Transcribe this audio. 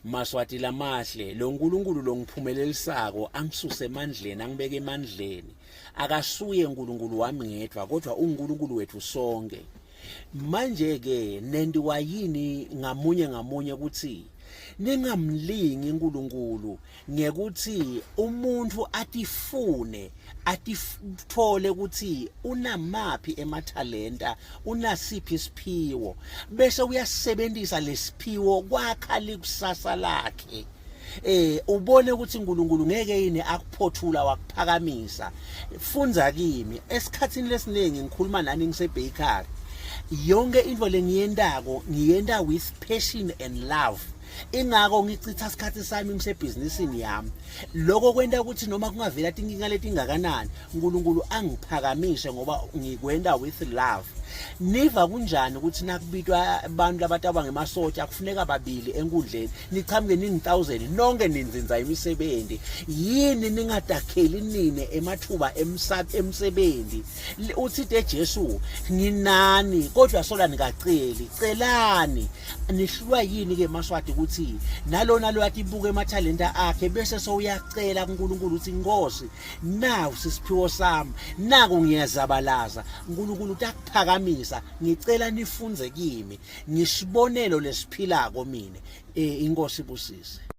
Maswati lamahle, lo Nkulunkulu longiphumelelisako angisuse emandleni angibeke emandleni. Akasuye uNkulunkulu wami ngedwa kodwa uNkulunkulu wethu sonke. Manje ke nendiwa yini ngamunye ngamunye ukuthi ningamlingi uNkulunkulu ngekuthi umuntu atifune atithole ukuthi unamaphi emathalenta, unasiphi isiphiwo, bese uyasebenzisa lesiphiwo kwakha likusasa lakhe. Ubone ukuthi uNkulunkulu ngeke yini akuphothula wakuphakamisa. Fundza kimi, esikhathini lesiningi ngikhuluma nani ngise-bakery, yonke into lengiyentako ngiyenta with passion and love. Ingako ngichitha isikhathi sami ngisebhizinisini yami. Lokho kwenta ukuthi noma kungavela tinkinga letingakanani, uNkulunkulu angiphakamise ngoba ngikwenta with love. Niva kunjani ukuthi nakubitwa abantu labataba ngemasotsha kufuneka babili enkundleni, nichamuke ningi-1000 nonke ninzinza imisebenzi? Yini ningadakheli nine emathuba emsebenzi? Uthi de Jesu, nginani kodwa sola nikaceli, celani. Nihlulwa yini ke maSwati ukuthi nalona loyatibuka emathalenta akhe bese sowuyacela kuNkulunkulu ukuthi, Nkosi, nawu sisiphiwo sami, naku ngiyazabalaza. uNkulunkulu utakuphakamisa. Ngicela nifunze kimi, ngisibonelo lesiphilako mine. Inkosi ibusise.